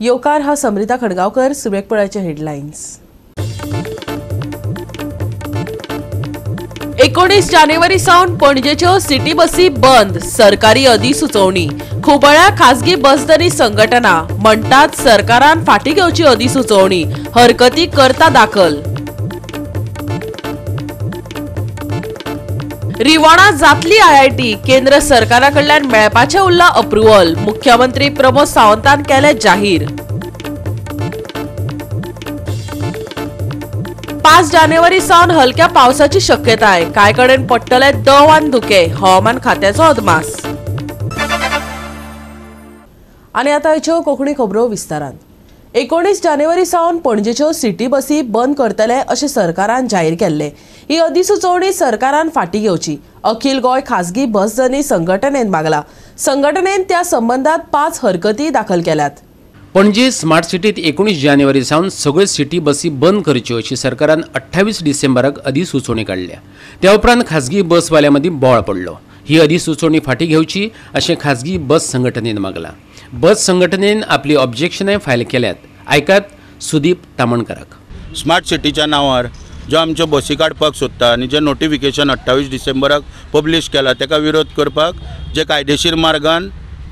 येवकार हा समृता खडगांवकर. सुरवेक पळोवचे हेडलायन्स. 19 जानेवारी सावन पणजेच्यो सिटी बसी बंद, सरकारी अधिसुचोवणी. खुबळ्या खासगी बसधनी संघटना म्हणटात सरकारान फाटी घेवची अधिसुचोवणी, हरकती करता दाखल. रिवणा जातली आयआयटी, केंद्र सरकारा कडल्यान मेळपाचें उरलां अप्रुव्हल, मुख्यमंत्री प्रमोद सावंतान केलें जाहीर. 5 जानेवारी सावन हलक्या पावसाची शक्यताय, कांय कडेन पडटले दव आनी धुके, हवामान खात्याचो अदमास. आनी आतां ह्यो कोंकणी खबरो विस्तारान. 19 जानेवारी सावन पणजेच्यो सिटी बसी बंद करतले अशें सरकारान जाहीर केल्लें. ही अधिसुचोवणी सरकारान फाटी घेवची, अखिल गोंय खासगी बसधनी संघटनेन मागला. संघटनेन त्या संबंदात 5 हरकती दाखल केल्यात. पणजे स्मार्ट सिटीत 19 जानेवारी सावन सगळ्यो सिटी बसी बंद करच्यो अशी सरकारान 28 डिसेंबराक अधिसुचोवणी काडल्या. त्या उपरांत खासगी बसवाल्यां मदीं बोवाळ पडलो. ही अधिसुचोवणी फाटी घेवची अशें खासगी बस संघटनेन मागलां. बस संघटनेन आपली ऑब्जेक्शनाय फायल केल्यात. आयकात सुदीप तामणकराक. स्मार्ट सिटीच्या नांवार जो आमच्यो बसी काडपाक सोदता आनी जे नोटिफिकेशन 28 डिसेंबराक पब्लीश केला ताका विरोध करपाक जे कायदेशीर मार्गान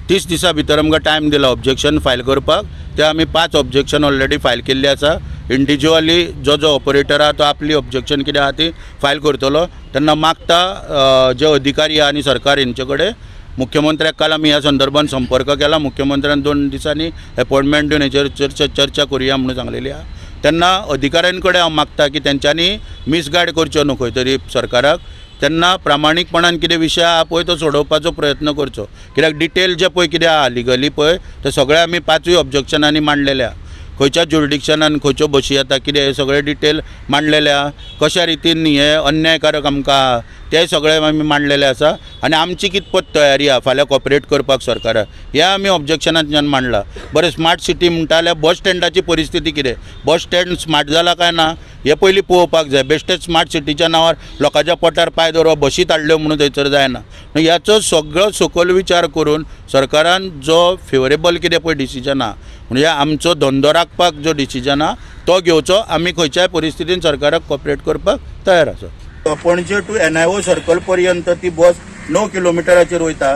30 दिसां भितर आमकां टायम दिला ऑब्जेक्शन फायल करपाक, ते आमी 5 ऑब्जेक्शन ऑलरेडी फायल केल्ली आसा. इंडिविज्युअली जो जो ऑपरेटर आहा तो आपली ऑब्जेक्शन कितें आहा ती फायल करतलो. तेन्ना मागता जे अधिकारी आहा आनी सरकार हेंचे कडेन मुख्यमंत्र्याक काल आमी ह्या संदर्भान संपर्क केला. मुख्यमंत्र्यान 2 दिसांनी अपॉयंटमेंट दिवन हेचेर चर्चा करुया म्हणून सांगलेली आहा. तेन्ना अधिकाऱ्यां कडेन हांव मागता की तेंच्यांनी मिसगायड करच्यो न्हू खंय तरी सरकाराक. तेन्ना प्रामाणीकपणान कितें विशय आहा पळय तो सोडोवपाचो प्रयत्न करचो, कित्याक डिटेल जे पळय कितें आहा लिगली पळय ते सगळे आमी 5 ऑब्जेक्शनांनी मांडलेले आहा. खंयच्या ज्युरिडिक्शनान खंयच्यो बशी येता कितें हे सगळे डिटेल मांडलेले आहा. कशा रितीन हे अन्यायकारक आमकां आहा ते सगळे आमी मांडलेले आसा आनी आमची कितपत तयारी आहा फाल्यां कॉपरेट करपाक सरकाराक ह्या आमी ऑब्जेक्शनांतल्यान मांडला. बरें, स्मार्ट सिटी म्हणटा जाल्यार बस स्टँडाची परिस्थिती कितें, बस स्टँड स्मार्ट जाला काय ना हें पयलीं पळोवपाक जाय. बेश्टेच स्मार्ट सिटीच्या नांवार लोकांच्या पोटार पांय दवरप, बशी हाडल्यो म्हणून थंयसर जायना. ह्याचो सगळो सकयल विचार करून सरकारान जो फेवरेबल कितें पळय डिसिजन आहा, म्हणजे आमचो धंदो राखपाक जो डिसिजन आहा तो घेवचो. आमी खंयच्याय परिस्थितीन सरकाराक कॉपरेट करपाक तयार आसा. पणजे टू NIO circle पर्यंत ती बस 9 किलोमिटराचेर वयता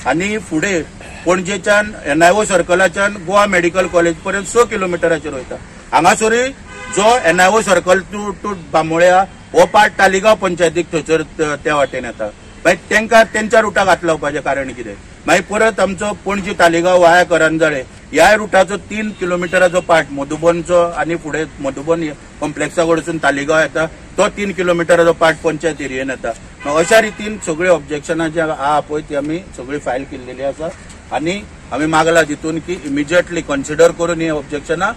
आनी फुडें पणजेच्यान NIO सर्कलाच्यान गोवा मेडिकल कॉलेज पर्यंत 6 किलोमिटराचेर वयता. हांगासरूय जो NIO circle to बांबोळ्या हो पार्ट तालिगांव पंचायतीक थंयसर त्या वाटेन येता. मागीर तांकां तेंच्या रुटाक हात लावपाचें कारण कितें? मागीर परत आमचो पणजी तालिगांव वाया करंजाळे ह्या रुटाचो 3 किलोमिटराचो पार्ट मधुबनचो आनी फुडें मधुबन कॉम्प्लेक्सा कडसून तालिगांव येता तो 3 किलोमिटराचो पार्ट पंचायत एरियेन येता. अशा रितीन सगळीं ऑब्जेक्शनां जी आहा पळय ती आमी सगळी फायल केल्लेली आसा आनी आमी मागला तितून की इमिजिएटली कन्सिडर करून ही ऑब्जेक्शनां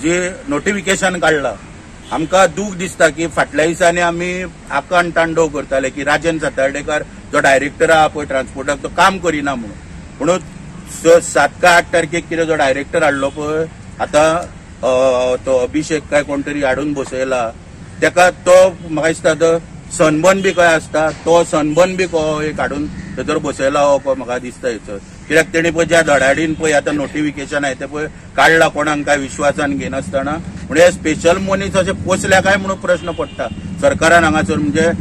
जी नोटिफिकेशन काडलां. आमकां दूख दिसता की फाटल्या दिसांनी आमी आकांत तांडव करताले की राजन सातार्डेकर जो डायरेक्टर आहा पळय ट्रान्सपोर्टाक तो काम करिना म्हणून. म्हणून 7 का 8 तारखेक कितें जो डायरेक्टर हाडलो पळय आतां तो अभिषेक काय कोण तरी हाडून बसयला तेका, तो म्हाका दिसता तो सनबर्न बी खंय आसता तो सनबर्न बी एक हाडून थंयसर बसयला हो म्हाका दिसता हेचो. कित्याक तेणी पळय ज्या धडाडीन पळय आतां नोटिफिकेशन आहे तें पळय काडला कोणाक काय विश्वासान घेनासतना. म्हणजे स्पेशल मनीस अशें पोसल्या काय म्हणून प्रश्न पडटा सरकारान हांगासर. म्हणजे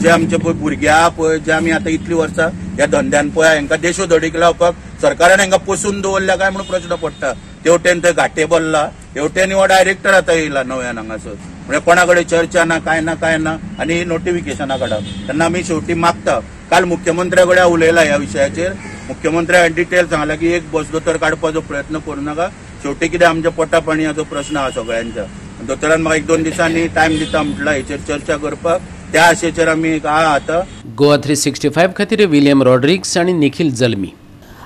जे आमचे पळय भुरगे आहा पळय जे आमी आतां इतलीं वर्सां ह्या धंद्यान पळय हांकां देशोधडीक लावपाक सरकारान हांकां पोसून दवरल्या काय म्हणून प्रश्न पडटा. तेवटेन थंय घाटे भरला, हेवटेन हो डायरेक्टर आतां येयला नव्यान हांगासर. म्हणजे कोणा कडेन चर्चा ना काय ना काय ना आनी नोटिफिकेशनां काडप. तेन्ना आमी शेवटी मागता काल मुख्यमंत्र्या कडेन उलयला ह्या विशयाचेर. मुख्यमंत्र्यान डिटेल सांगला की एक बस दोतोर काडपाचो प्रयत्न करूं नाका, शेवटी कितें आमच्या पोटा पाणयाचो प्रश्न आहा सगळ्यांच्या. दोतोरान म्हाका 1-2 दिसांनी टायम दिता म्हटला हेचेर चर्चा करपाक, त्या आशेचेर आमी आहा आतां. गोवा 365 खातीर विलियम रॉड्रिग्स आनी निखिल जल्मी.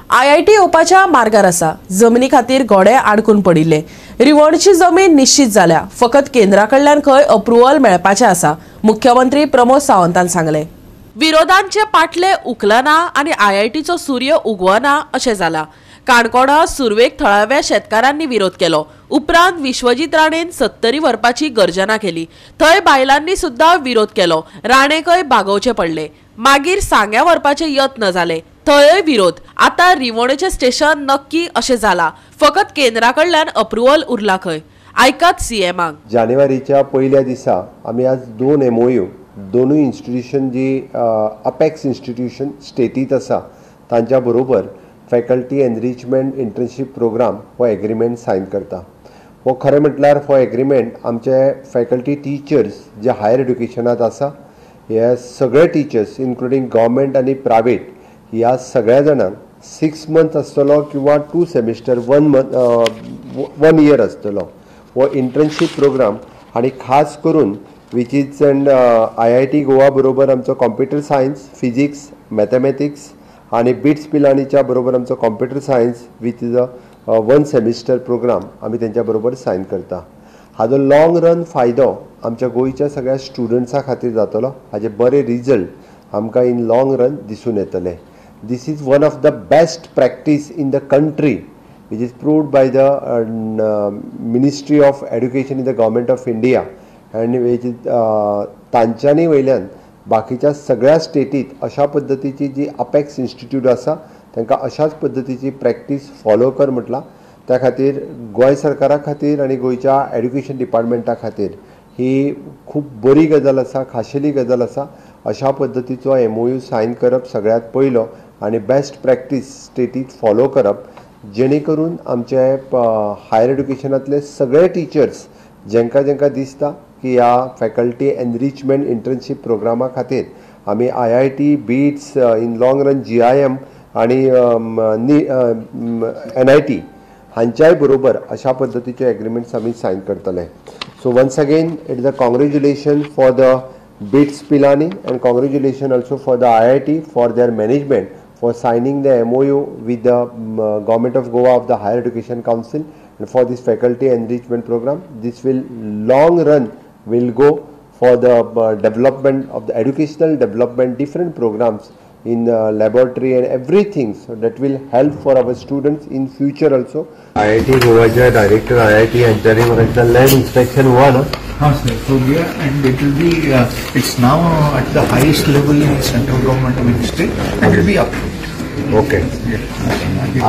आयआयटी येवपाच्या मार्गार आसा. जमनी खातीर घोडे आडकून पडिल्ले. रिवणची जमीन निश्चित जाल्या, फकत केंद्रा कडल्यान खंय अप्रुव्हल मेळपाचें आसा, मुख्यमंत्री प्रमोद सावंतान सांगलें. विरोधांचे पाटले उखलना आनी आयआयटीचो सूर्य उगवना अशें जाला. काणकोणा सुरवेक थळाव्या शेतकारांनी विरोध केलो. उपरांत विश्वजीत राणेन 70 व्हरपाची गर्जना केली. थंय बायलांनी सुद्धा विरोध केलो. राणेकय बागोवचे पडले. मागीर सांग्या व्हरपाचे यत्न जाले. थंय विरोध. आतां रिवणेचें स्टेशन नक्की अशें जाला, फकत केंद्रा कडल्यान अप्रुव्हल उरला खंय. आयकात सीएमाक. जानेवारीच्या पयल्या दिसा आमी आज 2 MOU दोनूय इन्स्टिट्यूशन जी अपेक्स इन्स्टिट्यूशन स्टेटीत आसा तांच्या बरोबर फॅकल्टी एनरिचमेंट इंटर्नशीप प्रोग्राम हो एग्रीमेंट सायन करता. हो खरें म्हटल्यार हो एग्रीमेंट आमचे फॅकल्टी टिचर्स जे हायर एड्युकेशनात आसा हे सगळे टिचर्स इन्क्लुडींग गव्हर्मेंट आनी प्रायवेट ह्या सगळ्या जाणांक 6 मंथ आसतलो किंवा 2 सेमिस्टर 1 मंथ 1 इयर आसतलो हो इंटर्नशीप प्रोग्राम. आनी खास करून which is and IIT Goa बरोबर आमचो कॉम्प्युटर सायन्स, फिजिक्स, मॅथमॅटिक्स आनी बिट्स पिलानीच्या बरोबर आमचो computer science which is a 1 semester program आमी तेंच्या बरोबर सायन करता. हाजो लॉंग रन फायदो आमच्या गोंयच्या सगळ्या स्टुडंट्सां खातीर जातलो. हाजे बरे रिजल्ट आमकां इन लॉंग रन दिसून येतले. This is one of the best practice in the country which is proved by the Ministry of Education in the Government of India and which is तांच्यांनी वयल्यान बाकीच्या सगळ्या स्टेटीत अशा पद्दतीची जी अपेक्स इन्स्टिट्यूट आसा तांकां अशाच पद्दतीची प्रॅक्टीस फॉलो कर म्हटलां. त्या खातीर गोंय सरकारा खातीर आनी गोंयच्या एड्युकेशन डिपार्टमेंटा खातीर ही खूब बरी गजाल आसा, खाशेली गजाल आसा. अशा पद्दतीचो MOU sign करप सगळ्यांत पयलो आनी बेस्ट प्रॅक्टीस स्टेटीत फॉलो करप जेणे करून आमचे हायर एड्युकेशनांतले सगळे टिचर्स जेंकां जेंकां दिसता की ह्या फॅकल्टी एनरिचमेंट इंटर्नशीप प्रोग्रामा खातीर आमी IIT, BITS, in long run GIM आनी NIT हांच्याय बरोबर अशा पद्दतीचे एग्रीमेंट्स आमी सायन करतले. So once again it is a congratulation for the BITS Pilani and congratulation also for the IIT for their management for signing the MOU with the Government of Goa of the Higher Education Council and for this faculty enrichment program. This will long run will go for the development of the educational development, different programs in laboratory and everything, so that will help for our students in future also. IIT Goa director IIT यांच्यानी म्हाका land inspection हुआ ना? हाँ sir, हो Gaya and it will be it's now at the highest level in central government ministry and will be approved. Okay,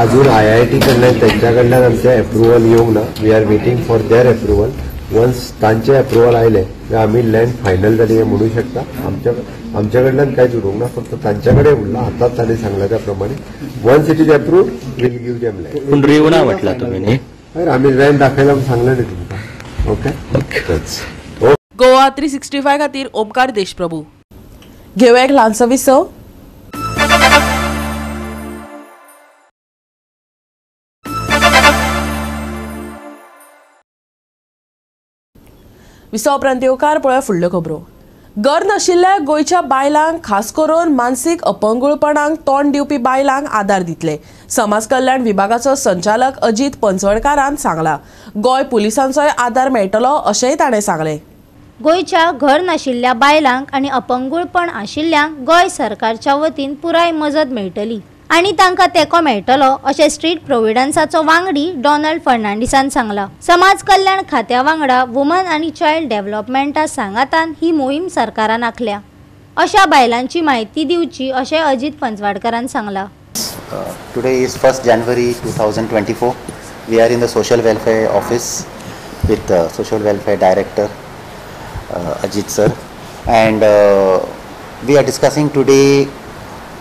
अजून IIT कडल्यान त्यांच्या कडल्यान आमचें अप्रुवल येवंक ना. We are waiting for their approval. Once तांचे अप्रुवल आयले जाल्यार आमी लँड फायनल जाली हें म्हणू शकता. आमच्या कडल्यान कांयच उरूंक ना, फक्त तांच्या कडेन उरलां. आतांच तांणी सांगलां त्या प्रमाणे once it is approved we'll give them land. पूण रिवणा म्हटला तुमी न्ही? हय, आमी लँड दाखयला म्हूण सांगलें न्ही तुमकां. ओके, गोवा 365 खातीर ओमकार देशप्रभू. घेवया एक ल्हानसो विसव. विसव उपरांत येवकार पळोवया फुडल्यो खबरो. घर नाशिल्ल्या गोंयच्या बायलांक खास करून मानसीक अपंगुळपणाक तोंड दिवपी बायलांक आदार दितले, समाज कल्याण विभागाचो संचालक अजीत पंचवडकारान सांगला. गोंय पुलिसांचोय आदार मेळटलो अशेंय ताणें सांगलें. गोंयच्या घर नाशिल्ल्या बायलांक आनी अपंगुळपण आशिल्ल्यांक गोंय सरकारच्या वतीन पुराय मजत मेळटली आनी तांकां तेंको मेळटलो अशें स्ट्रीट प्रोविडन्साचो वांगडी डॉनाल्ड फर्नांडीसान सांगलां. समाज कल्याण खात्या वांगडा वुमन आनी चायल्ड डेव्हलपमेंटा सांगातान ही मोहीम सरकारान आंखल्या. अशा बायलांची म्हायती दिवची अशें अजीत पंचवाडकारान सांगलां. Today is 1st January 2024. We are in the social welfare office with social welfare director Ajit sir, and we are discussing today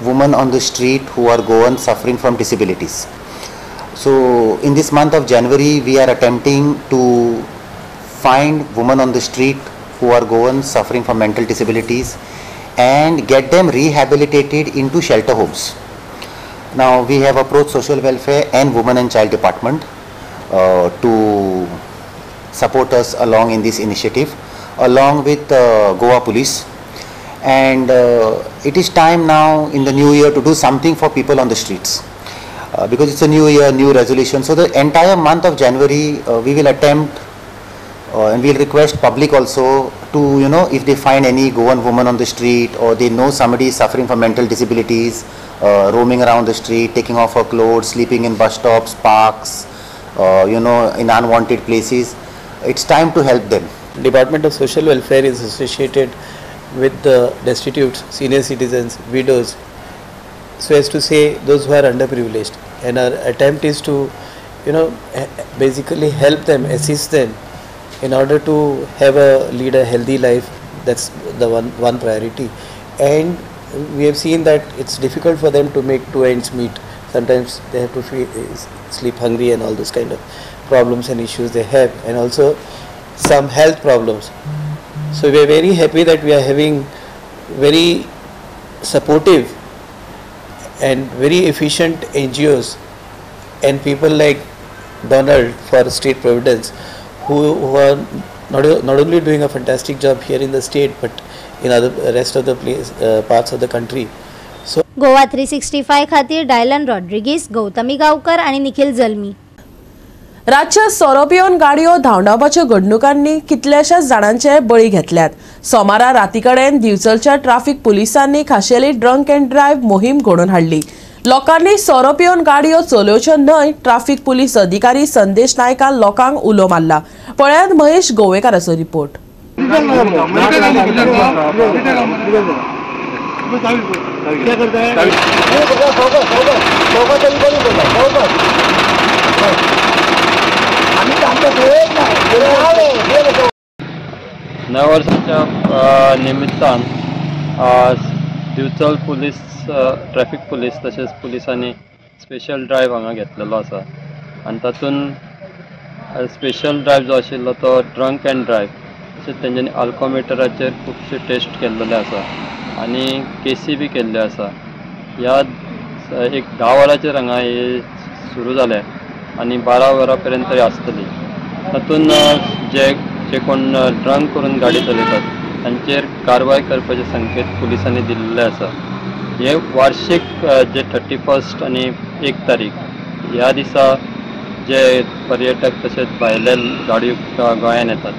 women on the street who are Goan suffering from disabilities. So in this month of January we are attempting to find women on the street who are Goan suffering from mental disabilities and get them rehabilitated into shelter homes. Now we have approached social welfare and women and child department to support us along in this initiative, along with Goa police. And it is time now in the new year to do something for people on the streets, because it's a new year, new resolution. So the entire month of January we will attempt and we will request public also to, you know, if they find any Goan woman on the street or they know somebody is suffering from mental disabilities, roaming around the street, taking off her clothes, sleeping in bus stops, parks, you know, in unwanted places, it's time to help them. Department of Social Welfare is associated with the destitutes, senior citizens, widows, so as to say those who are underprivileged, and our attempt is to, you know, basically help them, assist them in order to have a lead a healthy life. That's the one priority. And we have seen that it's difficult for them to make two ends meet. Sometimes they have to sleep hungry and all those kind of problems and issues they have, and also some health problems. So we are very happy that we are having very supportive and very efficient NGOs and people like Donald for Street Providence, who are not only doing a fantastic job here in the state but in other rest of the place, parts of the country. So Goa 365 खातीर Dylan Rodrigues, Gautami Gavkar आनी निखिल जल्मी. रातच्या सोरो पिवन गाडयो धांवडावपाच्यो घडणुकांनी कितल्याशाच जाणांचे बळी घेतल्यात. सोमारा राती कडेन दिवचलच्या ट्राफिक पुलिसांनी खाशेली ड्रंक अँड ड्रायव्ह मोहीम घडोवन हाडली. लोकांनी सोरो पिवन गाडयो चलोवच्यो न्हय, ट्राफिक पुलीस अधिकारी संदेश नायकान लोकांक उलो मारला. पळयात महेश गोवेकाराचो रिपोर्ट. नव वर्साच्या निमित्तान दिवचल पुलीस, ट्रॅफिक पुलीस तशेंच पुलिसांनी स्पेशल ड्रायव्ह हांगा घेतलेलो आसा आनी तातूंत स्पेशल ड्रायव्ह जो आशिल्लो तो ड्रंक अँड ड्रायव्ह, तशेंच तेंच्यांनी अल्कोमिटराचेर खुबशे टेस्ट केल्लेले आसा आनी केसी बी केल्ल्यो आसा. ह्या एक 10 वरांचेर हांगा हे सुरू जालें आनी 12 वरां पर्यंत तरी आसतली. तातूंत जे जे कोण ड्रंक करून गाडी चलयतात तांचेर कारवाय करपाचे संकेत पुलिसांनी दिल्ले आसा. हे वार्षिक जे 31 आनी 1 तारीख ह्या दिसा जे पर्यटक तशेंच भायले गाडयो गोंयान येतात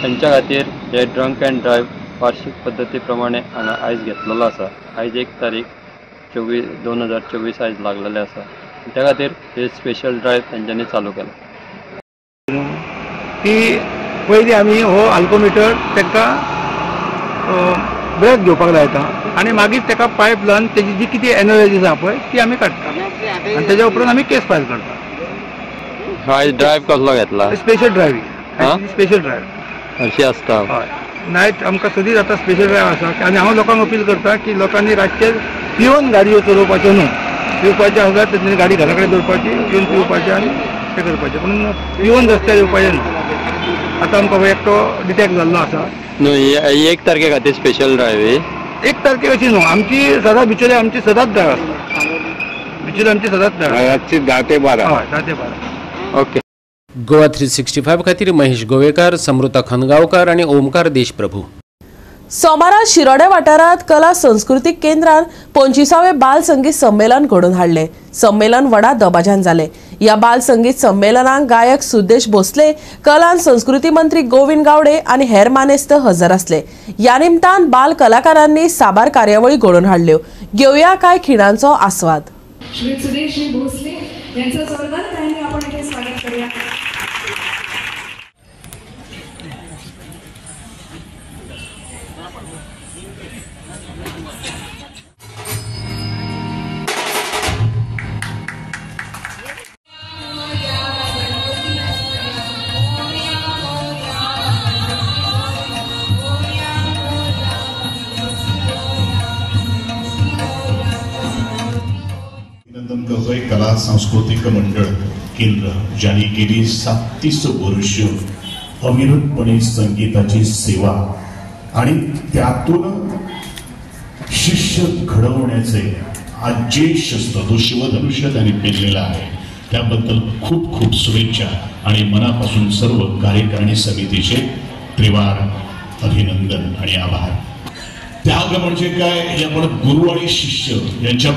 तांच्या खातीर हे ड्रंक अँड ड्रायव्ह वार्षिक पद्दती प्रमाणे हांगा आयज घेतलेलो आसा. आयज 1 तारीख 2024 आयज लागलेले आसा. त्या खातीर हे स्पेशल ड्रायव्ह तेंच्यांनी चालू केला. ती पयलीं आमी हो अल्कोमिटर ताका ब्रेक घेवपाक लायता आनी मागीर ताका पायप लावन तेजी जी कितें एनर्जी आसा पळय ती आमी काडटा आनी तेज्या उपरांत आमी केस फायल करता. आयज ड्रायव्ह कसलो घेतला? Special drive. स्पेशल ड्रायव्ह अशी आसता. हय, नायट आमकां सदींच आतां स्पेशल ड्रायव्ह आसा आनी हांव लोकांक अपील करता की लोकांनी रातचे पिवन गाडयो चलोवपाच्यो न्हू. पिवपाचें आसल्यार तेंच्यांनी गाडी घरा कडेन दवरपाची, येवन पिवपाचें आनी तें करपाचें, पूण पिवन रस्त्यार येवपाचें न्हू. आतां आमकां एकटो डिटेक्ट जाल्लो आसा. न्हू, 1 तारखे खातीर स्पेशल ड्रायव्ह? 1 तारखेक अशी न्हू, आमची सदांच बिचोले आमची सदांच ड्रायव्ह आसता. बिचोले आमची सदांच ड्रायव्ह रातची 10 ते 12. हय, 10 ते 12. ओके. गोवा 365 खातीर महेश गोवेकार, समृता खनगांवकार आनी ओमकार देशप्रभू. सोमारा शिरोडे वाठारांत कला संस्कृतीक केंद्रान 25वें बाल संगीत संमेलन घडोवन हाडलें. संमेलन व्हडा दबाज्यान जालें. ह्या बाल संगीत संमेलनाक गायक सुदेश भोसले, कला आनी संस्कृती मंत्री गोविंद गावडे आनी हेर मानेस्त हजर आसले. ह्या निमतान बाल कलाकारांनी साबार कार्यावळी घडोवन हाडल्यो. घेवया कांय खिणांचो आस्वाद. श्री सुदेश भोसले यांचं जोरदार टाळ्यांनी आपण इथे स्वागत करूया. करतोय कला सांस्कृतिक मंडळ केंद्र, ज्यांनी गेली 37 वर्ष अविरतपणे संगीताची सेवा आणि त्यातून शिष्य घडवण्याचे आज जे शस्त्र जो शिवधनुष्य त्यांनी पेललेला आहे त्याबद्दल खूप खूप शुभेच्छा आणि मनापासून सर्व कार्यकारिणी समितीचे त्रिवार अभिनंदन आणि आभार. त्याग म्हणजे काय हे आपण गुरु आणि शिष्य यांच्या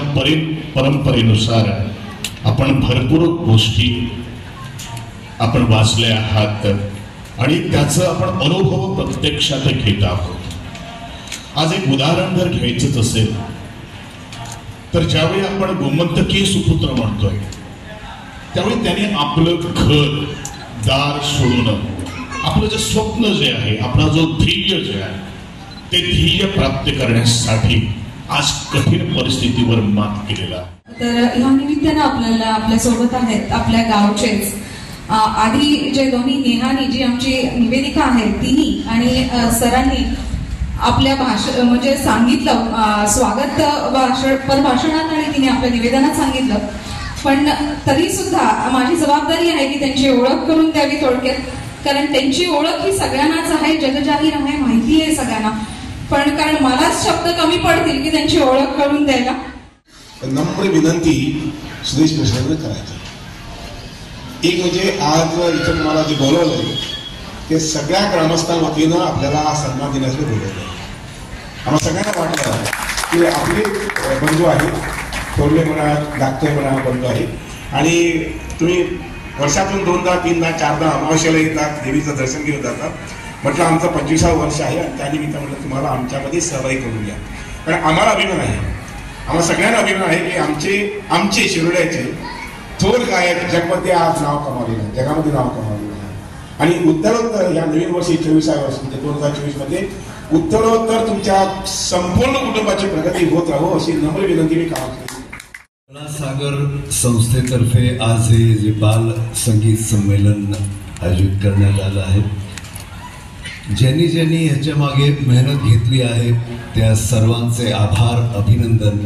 परंपरेनुसार आपण भरपूर गोष्टी आपण वाचल्या आहात आणि त्याचा आपण अनुभव प्रत्यक्षात घेत आहोत. आज एक उदाहरण जर घ्यायचंच असेल तर ज्यावेळी आपण गोमंतकीय सुपुत्र म्हणतोय त्यावेळी त्याने आपलं घर दार सोडून आपलं जे स्वप्न जे आहे, आपला जो ध्येय जे आहे ते ध्येय प्राप्त करण्यासाठी आज कठीण परिस्थितीवर मात केलेला. तर ह्या निमित्तानं आपल्याला आपल्यासोबत आहेत आपल्या गावचेच आधी जे दोन्ही नेहानी जी आमची निवेदिका आहे तिनी आणि सरांनी आपल्या भाषण म्हणजे सांगितलं स्वागत भाषण पर भाषणात आणि तिने आपल्या निवेदनात सांगितलं, पण तरी सुद्धा माझी जबाबदारी आहे की त्यांची ओळख करून द्यावी थोडक्यात, कारण त्यांची ओळख ही सगळ्यांनाच आहे, जगजाहीर आहे, माहिती आहे सगळ्यांना, पण कारण मलाच शब्द कमी पडतील की त्यांची ओळख करून द्यायला. नम्र विनंती सुदेश भोसलेंना करायची. एक म्हणजे आज इथं मला जे बोलवलं ते सगळ्या ग्रामस्थांवतीनं आपल्याला हा सन्मान देण्यासाठी बोलवलं. आम्हाला सगळ्यांना वाटलं की आपले बंधू आहेत, थोरले म्हणा धाकटे म्हणा बंधू आहेत, आणि तुम्ही वर्षातून 2दा 3दा 4दा अमावस्येला येतात, देवीचं दर्शन घेऊन जातात. म्हटलं आमचं 25वां वर्ष आहे आणि त्यानिमित्त म्हटलं तुम्हाला आमच्यामध्ये सहभागी करून घ्या, कारण आम्हाला अभिमान आहे, आम्हाला सगळ्यांना अभिमान आहे की आमचे आमचे शिरोड्याचे थोर गायक जगमध्ये आज नाव कमावलेलं आहे, जगामध्ये नाव कमावलेलं आहे. आणि उत्तरोत्तर या नवीन वर्षी 24व्या वर्षी म्हणजे 2024मध्ये उत्तरोत्तर तुमच्या संपूर्ण कुटुंबाची प्रगती होत राहो अशी नम्र विनंती मी कामाची. कलासागर संस्थेतर्फे आज हे जे बाल संगीत संमेलन आयोजित करण्यात आलं आहे, ज्यांनी ज्यांनी ह्याच्या मागे मेहनत घेतली आहे त्या सर्वांचे आभार, अभिनंदन.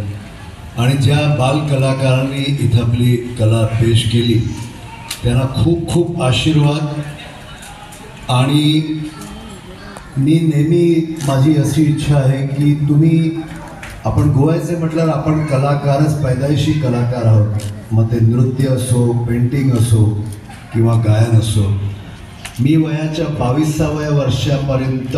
आणि ज्या बालकलाकारांनी इथं आपली कला पेश केली त्यांना खूप खूप आशीर्वाद. आणि मी नेहमी माझी अशी इच्छा आहे की तुम्ही, आपण गोव्याचे म्हटल्यावर आपण कलाकारच, पैदाइशी कलाकार आहोत, मग ते नृत्य असो, पेंटिंग असो किंवा गायन असो. मी वयाच्या 22व्या वर्षापर्यंत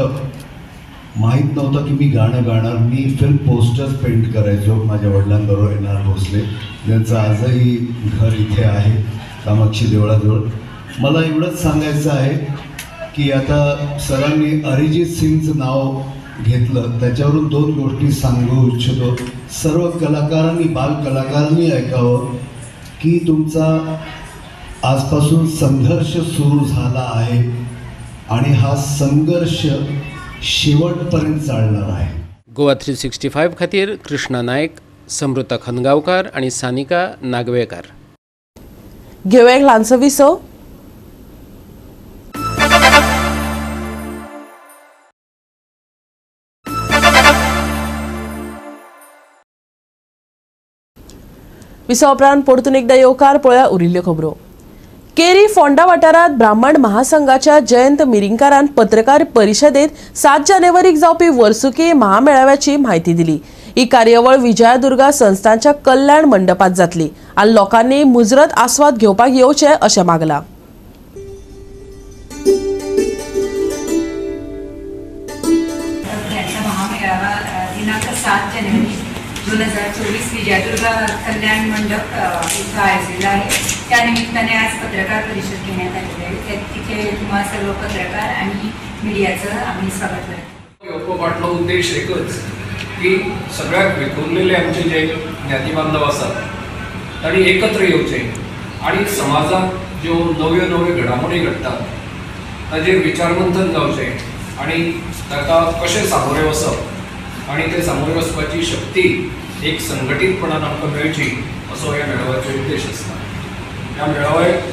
माहीत नव्हतं की मी गाणं गाणार. मी फिल्म पोस्टर्स पेंट करायचो माझ्या वडिलांबरोबर, एन आर भोसले, ज्यांचं आजही घर इथे आहे कामाक्षी देवळाजवळ. मला एवढंच सांगायचं आहे की आता सरांनी अरिजित सिंगचं नाव घेतलं, त्याच्यावरून 2 गोष्टी सांगू इच्छितो. सर्व कलाकारांनी, बालकलाकारांनी ऐकावं की तुमचा आजपासून संघर्ष सुरू झाला आहे आणि हा संघर्ष शेवटपर्यंत चालणार आहे. गोवा 365 खातीर कृष्णा नायक, समृता खनगांवकार आणि सानिका नागवेकर. घेऊया एक ल्हानसो विसव. विसवा उपरांत परतून एकदा येवकार. पळया उरिल्ल्यो खबरो. केरी फोंडा वाठारांत ब्राह्मण महासंघाच्या जयंत मिरिंकारान पत्रकार परिशदेत 7 जानेवारीक जावपी वर्सुकी महामेळाव्याची म्हायती दिली. ही कार्यावळ विजयादुर्गा संस्थांच्या कल्याण मंडपात जातली आनी लोकांनी मुजरत आस्वाद घेवपाक येवचे अशें मागला. महामेळावा दिनांक 7 जानेवारी 2024 विजयादुर्गा कल्याण मंडप इथं आयोजलेला आहे. त्यानिमित्ताने आज पत्रकार परिषद घेण्यात आलेली आहे. तिथे तुम्हा सर्व पत्रकार आणि मीडियाचं आम्ही स्वागत करतो. येवपा फाटलो उद्देश एकच की सगळ्याक विखुरलेले आमचे जे ज्ञाती बांधव आसात तांणी एकत्र येवचे आणि समाजात ज्यो नव्यो नव्यो घडामोडी घडटात ताजेर विचारमंथन जावचें आणि ताका कशें सामोरें वचप आणि ते सामोरें वचपाची शक्ती एक संघटीतपणान आमकां मेळची असो ह्या मेळाव्याचो उद्देश आसता. ह्या मेळाव्याक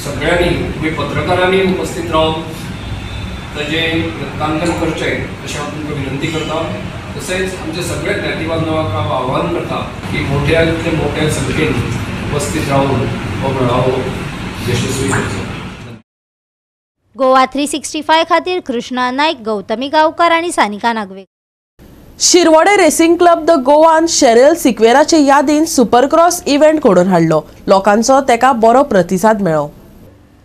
सगळ्यांनी, तुमी पत्रकारांनी उपस्थित रावन ताजें वृत्तांकन करचें अशें हांव तुमकां विनंती करता. तसेच आमचे सगळे ज्ञाती बांधवांक हांव आव्हान करता की मोठ्यांतले मोठ्या संख्येन उपस्थित रावन हो मेळावो यशस्वी करचो. गोवा 365 खातीर कृष्णा नायक, गौतमी गांवकर आणि Sanika Nagve. Shirvode racing club the Goan Cheryl सिक्वेराचे यादीन सुपरक्रॉस इव्हेंट घडोवन हाडलो. लोकांचो तेका बरो प्रतिसाद मेळ्ळो.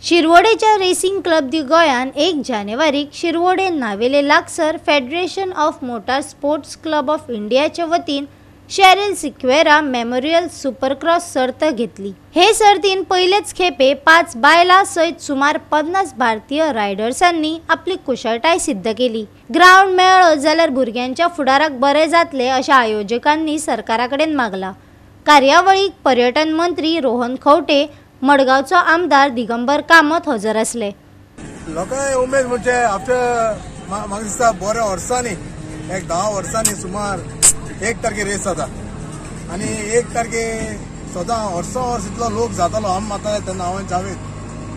शिरवडेच्या रेसिंग क्लब दी गोयान 1 जानेवारीक Shirwade नावेले लागसर federation of motor sports club of इंडियाच्या वतीन शेरिल सिक्वेरा मेमोरियल सुपरक्रॉस सर्त घेतली. हे सर्तीन पयलेच खेपे 5 बायलां सयत सुमार 50 भारतीय रायडर्सांनी आपली कुशळटाय सिद्ध केली. ग्रावंड मेळ्ळो जाल्यार भुरग्यांच्या फुडाराक बरें जातलें अशें आयोजकांनी सरकारा कडेन मागलां. कार्यावळीक पर्यटन मंत्री रोहन खंवटे, मडगांवचो आमदार दिगंबर कामत हजर आसले. लोकांक उमेद म्हणजे आफ्टर म्हाका दिसता बऱ्या वर्सांनी, एक 10 वर्सांनी सुमार 1 तारखे रेस जाता आनी 1 तारखे सदां वर्सां वर्स इतलो लोक जातालो. आमी मारताले तेन्ना हांवें जावेद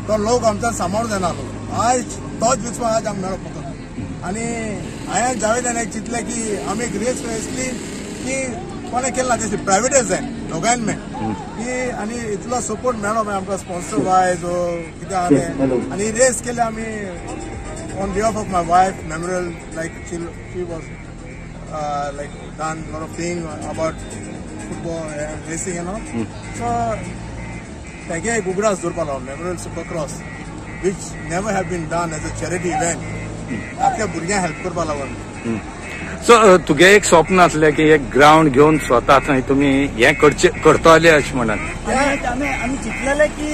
तो लोक आमच्यान सांबाळून जायना आसलो. आयज तोच विस्वास आज आमकां मेळो फकत. आनी हांवें जावेदान एक चिंतलें की आमी एक रेस वेसली की कोणें केलें ना तें प्रायवेटच जाय दोगांयन की आनी इतलो सपोर्ट मेळ्ळो मागीर आमकां स्पॉन्सर वायज कितें आहा. आनी रेस केली आमी on behalf of my wife memorial, like she was like done lot of thing about football and racing and all. So तेगे एक उगडास दवरपा लागलो memorial super cross which never have been done as a charity event. आपल्या भुरग्यांक help करपा लागून. So तुगे एक स्वप्न आसलें की एक ग्रावंड घेवन स्वता थंय तुमी हें करतले अशें म्हणून. आमी चिंतलेले की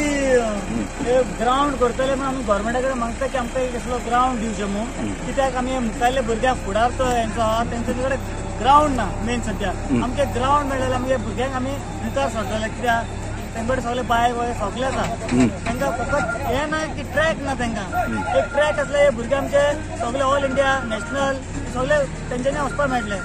ग्रावंड करतले म्हूण आमी गव्हर्मेंटा कडेन मागता की आमकां एक असलो ग्रावंड दिवचें म्हूण. कित्याक आमी मुखारले भुरग्यांक फुडार तो हेंचो आहा तेंचे कडेन ग्रावंड ना मेन सद्या. आमकां ग्रावंड मेळ्ळें आमगे भुरग्यांक आमी मुखार सरतले. कित्याक तेंचे कडेन सगळे बायक वगैरे सगळे आसा, तांकां फकत हें ना की ट्रॅक ना तांकां. एक ट्रॅक आसले हे भुरगे आमचे सगळे ऑल इंडिया नॅशनल सगळे तेंच्यांनी वचपाक मेळटले.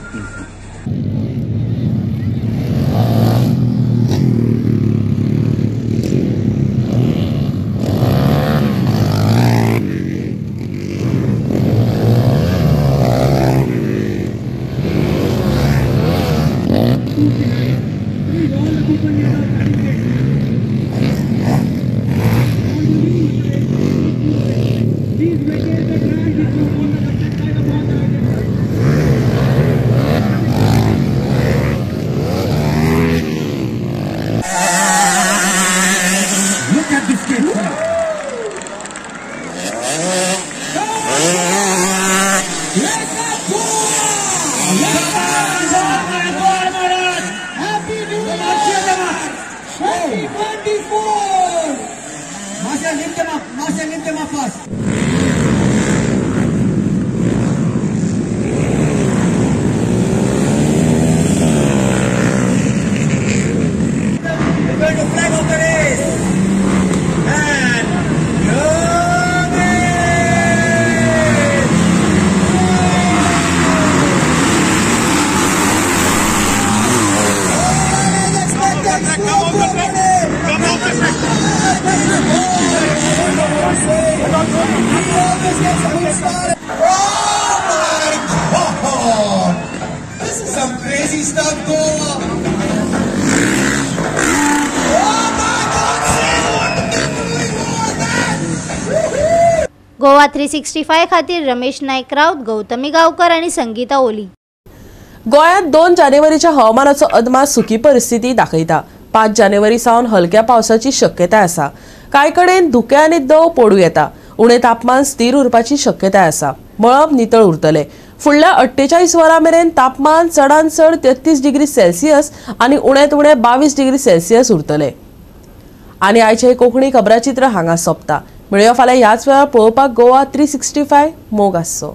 गोवा 365 खातीर रमेश नायक राऊत, गौतमी गावकर आणि संगीता ओली. गोंयांत 2 जानेवारीच्या हवामानाचो अदमास सुकी परिस्थिती दाखयता. 5 जानेवारी सावन हलक्या पावसाची शक्यताय आसा. कांय कडेन धुकें आनी दव पडूं येता. उणें तापमान स्थिर उरपाची शक्यताय आसा. मळब नितळ उरतलें. फुडल्या 48 वरां मेरेन तापमान चडांत चड 33 डिग्री सेल्सियस आनी उण्यांत उणें 22 डिग्री सेल्सियस उरतलें. आनी आयचें कोंकणी खबराचित्र हांगा सोंपता. मेळया फाल्यां ह्याच वेळार पळोवपाक गोवा 365. मोग आसचो.